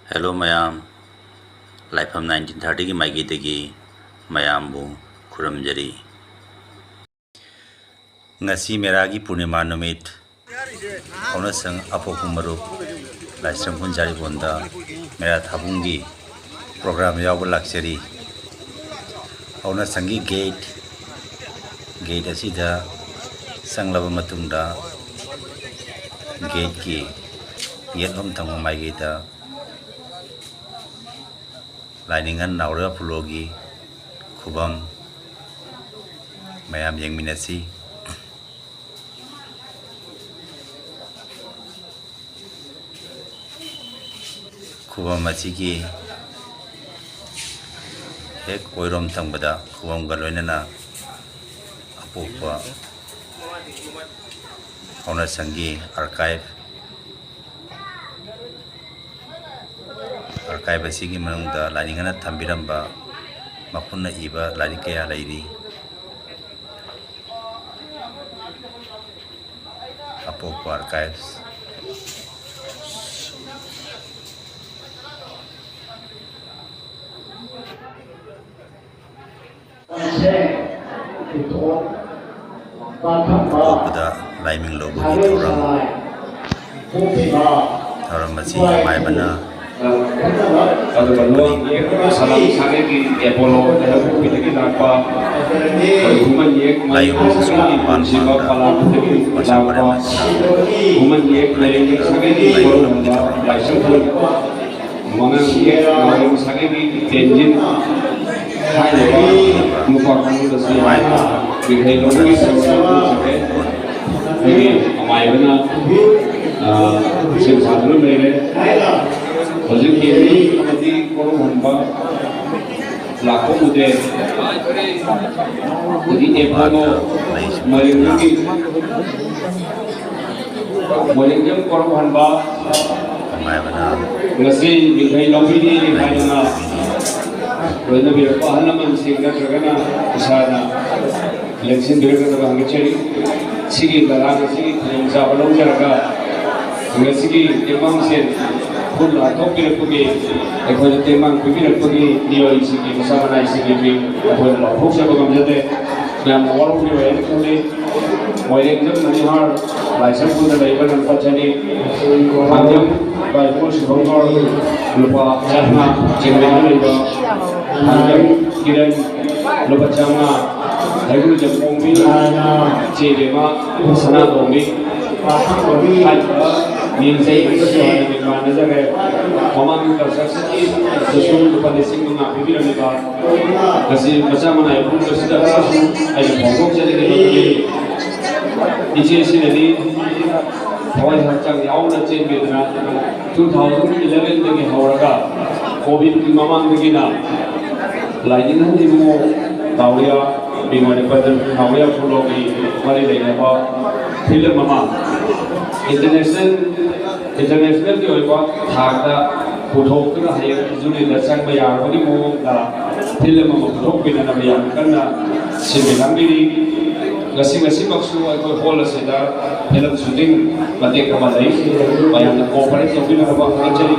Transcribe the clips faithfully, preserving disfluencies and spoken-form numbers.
Hello ꯃꯌꯥꯝ, ꯂꯥꯏꯐꯝ nineteen ꯊꯥꯔꯇꯤꯒꯤ ꯃꯥꯏꯀꯩꯗꯒꯤ ꯃꯌꯥꯝꯕꯨ ꯈꯨꯔꯨꯝꯖꯔꯤ꯫ ꯉꯁꯤ ꯃꯦꯔꯥꯒꯤ ꯄꯨꯔꯅꯤꯃꯥ ꯅꯨꯃꯤꯠ, ꯍꯧꯅꯁꯪ ꯑꯄꯣꯛꯄ ꯃꯔꯨꯞ ꯂꯥꯏꯁ꯭ꯔꯝ ꯄꯨꯟꯖꯥꯔꯤꯕꯣꯟꯗ ꯃꯦꯔꯥ ꯊꯥꯕꯨꯡꯒꯤ ꯄ꯭ꯔꯣꯒ꯭ꯔꯥꯝ ꯌꯥꯎꯕ ꯂꯥꯛꯆꯔꯤ꯫ ꯍꯧꯅꯁꯪꯒꯤ ꯒꯦꯠ, ꯒꯦꯠ ꯑꯁꯤꯗ ꯆꯪꯂꯕ ꯃꯇꯨꯡꯗ, ꯒꯦꯠꯀꯤ ꯌꯦꯠꯂꯣꯝ ꯊꯪꯕ ꯃꯥꯏꯀꯩꯗ ꯂꯥꯏꯅꯤꯡꯉꯟ ꯅꯥꯎꯔꯦꯝ ꯑꯄꯣꯂꯣꯒꯤ ꯈꯨꯕꯝ ꯃꯌꯥꯝ ꯌꯦꯡꯃꯤꯟꯅꯁꯤ꯫ ꯈꯨꯕꯝ ꯑꯁꯤꯒꯤ ꯍꯦꯛ ꯑꯣꯏꯔꯣꯝ ꯊꯪꯕꯗ ꯈꯨꯕꯝꯒ ꯂꯣꯏꯅꯅ ꯑꯄꯣꯛꯄ ꯍꯧꯅꯁꯪꯒꯤ ꯑꯥꯔꯀꯥꯏꯚ, ꯑꯥꯔꯀꯥꯏꯚ ꯑꯁꯤꯒꯤ ꯃꯅꯨꯡꯗ ꯂꯥꯏꯅꯤꯡꯉꯟꯅ ꯊꯝꯕꯤꯔꯝꯕ ꯃꯈꯨꯠꯅ ꯏꯕ ꯂꯥꯏꯔꯤꯛ ꯀꯌꯥ ꯂꯩꯔꯤ꯫ ꯑꯄꯣꯛꯄ ꯑꯥꯔꯀꯥꯏꯚꯁ꯫ ꯑꯄꯣꯛꯄꯗ ꯂꯥꯏꯃꯤꯡ ꯂꯧꯕꯒꯤ ꯊꯧꯔꯝ꯫ ꯊꯧꯔꯝ ꯑꯁꯤ ꯑꯃꯥꯏꯕꯅ ꯑꯗꯨꯒ ꯂꯣꯟ ꯌꯦꯛꯄ ꯁꯂꯥꯝ ꯁꯥꯒꯩꯒꯤ ꯑꯦꯄꯣꯂꯣ ꯀꯩꯅꯧꯄꯣꯛꯄꯤꯗꯒꯤ ꯂꯥꯛꯄ, ꯑꯩꯈꯣꯏ ꯈꯨꯃꯟ ꯌꯦꯛ ꯂꯥꯏꯌꯣꯡ ꯑꯁꯤꯁꯨ ꯃꯄꯥꯟ ꯄꯥꯡꯗ ꯃꯁꯥ ꯄꯔꯦꯡ ꯑꯁꯤꯅ ꯈꯨꯃꯟ ꯌꯦꯛ ꯂꯥꯏꯌꯣꯡ ꯁꯥꯒꯩꯒꯤ ꯂꯥꯏꯁꯝꯊꯣꯟ ꯃꯉꯥꯡ ꯌꯦꯛ ꯂꯥꯏꯌꯣꯡ ꯁꯥꯒꯩꯒꯤ ꯇꯦꯟꯖꯤꯟ ꯍꯥꯏꯔꯤꯕ ꯅꯨꯄꯥ ꯀꯥꯡꯂꯨꯞ ꯑꯁꯤ ꯃꯤꯈꯩ ꯂꯧꯕꯒꯤ ꯊꯧꯔꯝ ꯑꯃ ꯆꯠꯈ꯭ꯔꯦ꯫ ꯑꯩꯈꯣꯏꯒꯤ ꯑꯃꯥꯏꯕꯅ, ꯑ, ꯁꯦꯝ ꯁꯥꯗꯨꯅ ꯂꯩꯔꯦ꯫ ꯍꯧꯖꯤꯛꯀꯤ ꯃꯤ ꯑꯃꯗꯤ ꯀꯣꯔꯧꯍꯟꯕ ꯂꯥꯛꯄ ꯎꯗꯦ꯫ ꯍꯧꯖꯤꯛ ꯑꯦꯄꯣꯂꯣ ꯃꯔꯤꯡꯗꯒꯤ ꯃꯣꯏꯔꯥꯡꯊꯦꯝ ꯀꯣꯔꯧꯍꯟꯕ ꯉꯁꯤ ꯃꯤꯡꯈꯩ ꯂꯧꯕꯤꯅꯤ ꯍꯥꯏꯗꯨꯅ ꯂꯣꯏꯅꯕꯤꯔꯛꯄ ꯑꯍꯜ ꯂꯃꯟꯁꯤꯡ ꯅꯠꯇ꯭ꯔꯒꯅ ꯏꯁꯥꯅ ꯂꯦꯡꯁꯤꯟꯕꯤꯔꯛꯀꯗꯕ ꯍꯪꯒꯠꯆꯔꯤ꯫ ꯁꯤꯒꯤ ꯂꯔꯥꯡ ꯑꯁꯤꯒꯤ ꯈꯨꯗꯣꯡꯆꯥꯕ ꯂꯧꯖꯔꯒ ꯉꯁꯤꯒꯤ ꯇꯦꯡꯕꯥꯡꯁꯦ ꯂꯥꯟꯊꯣꯛꯄꯤꯔꯛꯄꯒꯤ, ꯑꯩꯈꯣꯏꯗ ꯇꯦꯡꯕꯥꯡ ꯄꯤꯕꯤꯔꯛꯄꯒꯤ ꯃꯤꯑꯣꯏꯁꯤꯡꯒꯤ ꯃꯆꯥ ꯃꯅꯥꯏꯁꯤꯡꯒꯤ ꯃꯤꯡ ꯑꯩꯈꯣꯏꯅ ꯂꯥꯎꯊꯣꯛꯆꯕ ꯉꯝꯖꯗꯦ꯫ ꯌꯥꯝꯅ ꯋꯥꯔꯧꯕꯤꯔꯣꯏ ꯍꯥꯏꯅ ꯈꯜꯂꯤ꯫ ꯃꯣꯏꯔꯦꯡꯖꯝ ꯅꯅꯤꯍꯥꯔ ꯂꯥꯏꯁ꯭ꯔꯝ ꯈꯨꯜꯗ ꯂꯩꯕ ꯂꯨꯄꯥ ꯆꯅꯤ, ꯊꯥꯡꯖꯝ ꯕꯥꯏꯕꯣ ꯁꯨꯚꯪꯀꯔ ꯂꯨꯄꯥ ꯆꯥꯝꯃꯉꯥ, ꯆꯤꯡꯂꯦꯟꯗ ꯂꯩꯕ ꯊꯥꯡꯖꯝ ꯀꯤꯔꯟ ꯂꯨꯄꯥ ꯆꯥꯝꯃꯉꯥ, ꯍꯩꯒ꯭ꯔꯨꯖꯝ ꯄꯣꯡꯕꯤ ꯆꯦ ꯕꯦꯝꯃ ꯁꯅꯥꯇꯣꯝꯕꯤ ꯍꯥꯏꯔꯤꯕ ꯃꯤꯡꯁꯦ ꯑꯩ ꯉꯁꯤ ꯍꯥꯟꯅ ꯃꯥꯟꯅꯖꯔꯦ꯫ ꯃꯃꯥꯡꯒꯤ ꯀꯟꯁꯇ꯭ꯔꯛꯁꯟꯒꯤꯗꯁꯨ ꯂꯨꯄꯥ ꯂꯤꯁꯤꯡ ꯃꯉꯥ ꯄꯤꯕꯤꯔꯝꯃꯤꯕ ꯉꯁꯤ ꯃꯆꯥ ꯃꯅꯥꯏ ꯄꯨꯝꯕꯁꯤꯗ ꯑꯩꯅ ꯐꯣꯡꯗꯣꯛꯆꯔꯤꯕ ꯃꯗꯨꯗꯤ ꯏꯆꯦꯁꯤꯅꯗꯤ ꯊꯋꯥꯏ ꯍꯛꯆꯥꯡ ꯌꯥꯎꯅ ꯆꯦꯟꯕꯤꯗꯨꯅ two thousand eleven ꯗꯒꯤ ꯍꯧꯔꯒ ꯀꯣꯚꯤꯗꯀꯤ ꯃꯃꯥꯡꯗꯒꯤꯅ ꯂꯥꯏꯅꯤꯡꯍꯟ ꯏꯕꯨꯡꯉꯣ ꯅꯥꯎꯔꯤꯌꯥ ꯕꯤꯃꯣꯏꯅ ꯄꯟꯖ ꯅꯥꯎꯔꯤꯌꯥ ꯈꯨꯂꯣꯒꯤ ꯃꯔꯤ ꯂꯩꯅꯕ ꯐꯤꯂꯝ ꯑꯃ ꯏꯟꯇꯔꯅꯦꯁꯅꯦꯜ ꯏꯟꯇꯔꯅꯦꯁꯅꯦꯜꯒꯤ ꯑꯣꯏꯕ ꯊꯥꯛꯇ ꯄꯨꯊꯣꯛꯇꯨꯅ ꯍꯌꯦꯡ ꯖꯨꯔꯤꯗ ꯆꯪꯕ ꯌꯥꯔꯕꯒꯤ ꯃꯑꯣꯡꯗ ꯐꯤꯂꯝ ꯑꯃ ꯄꯨꯊꯣꯛꯄꯤꯅꯅꯕ ꯌꯥꯝ ꯀꯟꯅ ꯁꯤꯟꯃꯤ ꯂꯥꯡꯕꯤꯔꯤ꯫ ꯉꯁꯤ ꯉꯁꯤꯃꯛꯁꯨ ꯑꯩꯈꯣꯏ ꯍꯣꯜ ꯑꯁꯤꯗ ꯐꯤꯂꯝ ꯁꯨꯇꯤꯡ ꯃꯇꯦꯛ ꯑꯃ ꯂꯩ꯫ ꯃꯌꯥꯝꯅ ꯀꯣꯑꯣꯄꯔꯦꯠ ꯇꯧꯕꯤꯅꯅꯕ ꯍꯣꯠꯅꯖꯔꯤ꯫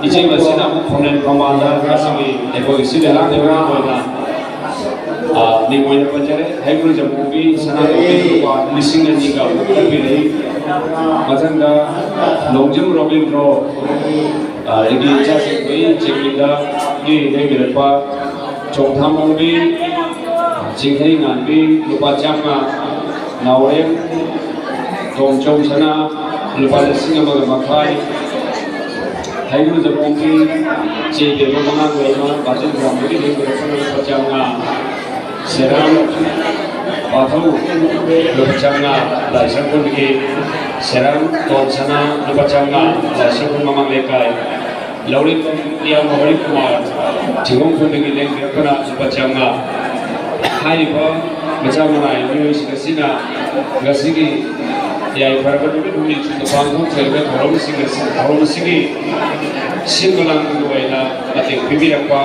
ꯏꯆꯦ ꯃꯁꯤꯅ ꯑꯃꯨꯛ ꯈꯣꯡꯅꯦꯟ ꯐꯝꯕꯥꯜꯗ ꯉꯁꯤꯒꯤ ꯑꯩꯈꯣꯏꯒꯤ ꯁꯤꯟꯃꯤ ꯂꯥꯡꯕꯤꯕ ꯑꯣꯏꯅ ꯃꯤꯡ ꯑꯣꯏꯅ ꯄꯟꯖꯔꯦ꯫ ꯍꯩꯒ꯭ꯔꯨꯖꯝ ꯄꯣꯡꯕꯤ ꯁꯅꯥꯇꯣꯝꯕꯤ ꯂꯨꯄꯥ ꯂꯤꯁꯤꯡ ꯑꯅꯤꯒ ꯑꯃꯨꯛ ꯀꯠꯄꯤꯔꯛꯏ꯫ ꯃꯊꯪꯗ ꯂꯣꯡꯖꯝ ꯔꯣꯕꯤꯟꯗ꯭ꯔꯣ ꯑꯗꯒꯤ ꯏꯆꯥꯁꯤꯡ ꯂꯣꯏ ꯆꯦꯟꯃꯤꯟꯗꯒꯤ ꯂꯩꯕꯤꯔꯛꯄ ꯆꯣꯡꯊꯥꯝ ꯄꯣꯡꯕꯤ, ꯆꯤꯡꯈꯩ ꯉꯥꯟꯕꯤ ꯂꯨꯄꯥ ꯆꯥꯝꯃꯉꯥ, ꯅꯥꯎꯔꯦꯝ ꯇꯣꯝꯆꯧ ꯁꯅꯥ ꯂꯨꯄꯥ ꯂꯤꯁꯤꯡ ꯑꯃꯒ ꯃꯈꯥꯏ, ꯍꯩꯒ꯭ꯔꯨꯖꯝ ꯄꯣꯡꯕꯤ ꯆꯦ ꯕꯦꯝꯃ ꯃꯉꯥꯡ ꯂꯩꯃ ꯕꯥꯆꯧ ꯒ꯭ꯔꯥꯝꯗꯒꯤ ꯂꯩꯕꯤꯔꯛꯄꯅ ꯂꯨꯄꯥ ꯆꯥꯝꯃꯉꯥ, ꯁꯦꯔꯥꯝ ꯄꯥꯊꯧ ꯂꯨꯄꯥ ꯆꯥꯝꯃꯉꯥ, ꯂꯥꯏꯁ꯭ꯔꯝ ꯈꯨꯜꯒꯤ ꯁꯦꯔꯥꯝ ꯇꯣꯟ ꯁꯅꯥ ꯂꯨꯄꯥ ꯆꯥꯝꯃꯉꯥ, ꯂꯥꯏꯁ꯭ꯔꯝ ꯈꯨꯜ ꯃꯃꯥꯡ ꯂꯩꯀꯥꯏ꯫ ꯂꯧꯔꯤꯕꯝ ꯏꯌꯥꯝꯕ ꯍꯔꯤꯀꯨꯃꯥꯔ ꯊꯤꯡꯒꯣꯡ ꯈꯨꯟꯗꯒꯤ ꯂꯦꯡꯕꯤꯔꯛꯄꯅ ꯂꯨꯄꯥ ꯆꯥꯝꯃꯉꯥ꯫ ꯍꯥꯏꯔꯤꯕ ꯃꯆꯥ ꯃꯅꯥꯏ ꯃꯤꯑꯣꯏꯁꯤꯡ ꯑꯁꯤꯅ ꯉꯁꯤꯒꯤ ꯌꯥꯏꯐꯔꯕ ꯅꯨꯃꯤꯠ ꯍꯨꯝꯅꯤ ꯆꯨꯞꯅ ꯄꯥꯡꯊꯣꯛꯆꯔꯤꯕ ꯊꯧꯔꯝꯁꯤꯡ ꯑꯁꯤ, ꯊꯧꯔꯝ ꯑꯁꯤꯒꯤ ꯁꯤꯟꯕ ꯂꯥꯡꯕꯒꯤ ꯑꯣꯏꯅ ꯃꯇꯦꯡ ꯄꯤꯕꯤꯔꯛꯄ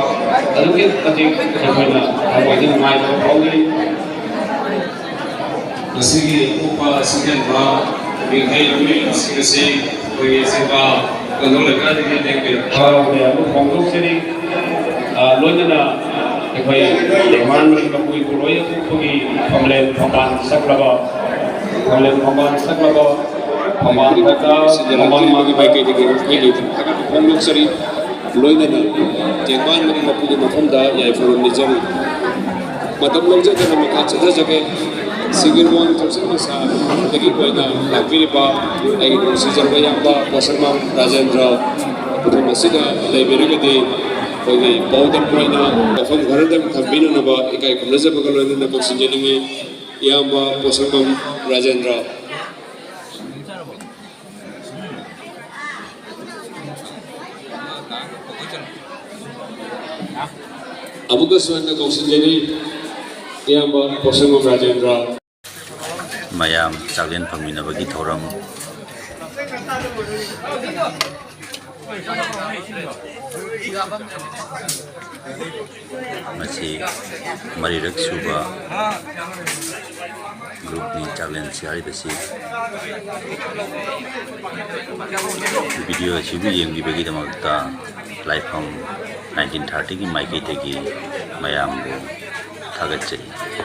ꯑꯗꯨꯛꯀꯤ ꯃꯇꯤꯛ ꯑꯩꯈꯣꯏꯅ ꯊꯃꯣꯏꯗ ꯅꯨꯡꯉꯥꯏꯕ ꯐꯥꯎꯖꯩ꯫ ꯉꯁꯤꯒꯤ ꯑꯇꯣꯞꯄ ꯁꯤꯡꯖꯟꯕ ꯃꯤꯡꯊꯩ ꯂꯧꯃꯤꯁꯤꯡ ꯑꯁꯤ ꯑꯩꯈꯣꯏꯒꯤ ꯁꯦꯕꯥ ꯀꯪꯂꯩ ꯂꯩꯀꯥꯏꯗꯒꯤ ꯂꯦꯡꯕꯤꯔꯛꯄ ꯍꯔꯥꯎ ꯇꯌꯥꯝꯕ ꯐꯣꯡꯗꯣꯛꯆꯔꯤ꯫ ꯑ, ꯂꯣꯏꯅꯅ ꯑꯩꯈꯣꯏ ꯇꯦꯡꯕꯥꯟ ꯃꯅꯤꯄꯨꯔ ꯂꯣꯏ ꯑꯀꯨꯞꯄꯒꯤ ꯐꯝꯂꯦꯟ ꯐꯝꯕꯥꯜ ꯁꯛꯂꯕ, ꯐꯝꯂꯦꯟ ꯐꯝꯕꯥꯜ ꯁꯛꯂꯕ, ꯐꯝꯕꯥꯜ ꯀꯇꯥ, ꯁꯤꯟꯖꯔꯛꯇꯨꯔꯤꯕꯒꯤ ꯃꯥꯏꯀꯩꯗꯒꯤ ꯑꯩꯈꯣꯏꯒꯤ ꯊꯥꯒꯠꯄ ꯐꯣꯡꯗꯣꯛꯆꯔꯤ꯫ ꯂꯣꯏꯅꯅ ꯇꯦꯡꯕꯥꯟ ꯃꯅꯤꯄꯨꯔꯒꯤ ꯃꯐꯝꯗ ꯌꯥꯏꯐꯔꯕ ꯅꯤꯖꯔꯤ꯫ ꯃꯇꯝ ꯂꯧꯖꯗꯅ ꯃꯈꯥ ꯆꯠꯊꯖꯒꯦ꯫ ꯁꯤꯒꯤꯔꯃꯣꯟ ꯊꯛꯆꯤꯟ ꯃꯁꯥꯗꯒꯤ ꯑꯣꯏꯅ ꯂꯥꯛꯄꯤꯔꯤꯕ ꯑꯩꯒꯤ ꯅꯨꯡꯁꯤꯖꯔꯕ ꯏꯌꯥꯝꯕ ꯄꯣꯁꯪꯕꯝ ꯔꯥꯖꯦꯟꯗ꯭ꯔ ꯃꯐꯝ ꯑꯁꯤꯗ ꯂꯩꯕꯤꯔꯒꯗꯤ ꯑꯩꯈꯣꯏꯒꯤ ꯄꯥꯎꯗꯝ ꯑꯣꯏꯅ ꯃꯐꯝ ꯈꯔꯗꯪ ꯊꯝꯕꯤꯅꯅꯕ ꯏꯀꯥꯏ ꯈꯨꯝꯅꯖꯕꯒ ꯂꯣꯏꯅꯅ ꯀꯧꯁꯤꯟꯖꯅꯤꯡꯏ꯫ ꯏꯌꯥꯝꯕ ꯄꯣꯁꯪꯕꯝ ꯔꯥꯖꯦꯟꯗ꯭ꯔ꯫ ꯑꯃꯨꯛꯀꯁꯨ ꯍꯟꯅ ꯀꯧꯁꯤꯟꯖꯔꯤ, ꯏꯌꯥꯝꯕ ꯄꯣꯁꯪꯕꯝ ꯔꯥꯖꯦꯟꯗ꯭ꯔ꯫ ꯃꯌꯥꯝ ꯆꯥꯛꯂꯦꯟ ꯐꯪꯃꯤꯟꯅꯕꯒꯤ ꯊꯧꯔꯝ꯫ ꯃꯁꯤ ꯃꯔꯤꯔꯛ ꯁꯨꯕ ꯒ꯭ꯔꯨꯞꯅꯤ ꯆꯥꯛꯂꯦꯟ ꯁꯤꯌꯥꯔꯤꯕꯁꯤ꯫ ꯚꯤꯗꯤꯑꯣ ꯑꯁꯤꯕꯨ ꯌꯦꯡꯕꯤꯕꯒꯤꯗꯃꯛꯇ ꯂꯥꯏꯐꯝ ꯅꯥꯏꯟꯇꯤꯟ ꯊꯥꯔꯇꯤꯒꯤ ꯃꯥꯏꯀꯩꯗꯒꯤ ꯃꯌꯥꯝꯕꯨ ꯊꯥꯒꯠꯆꯔꯤ꯫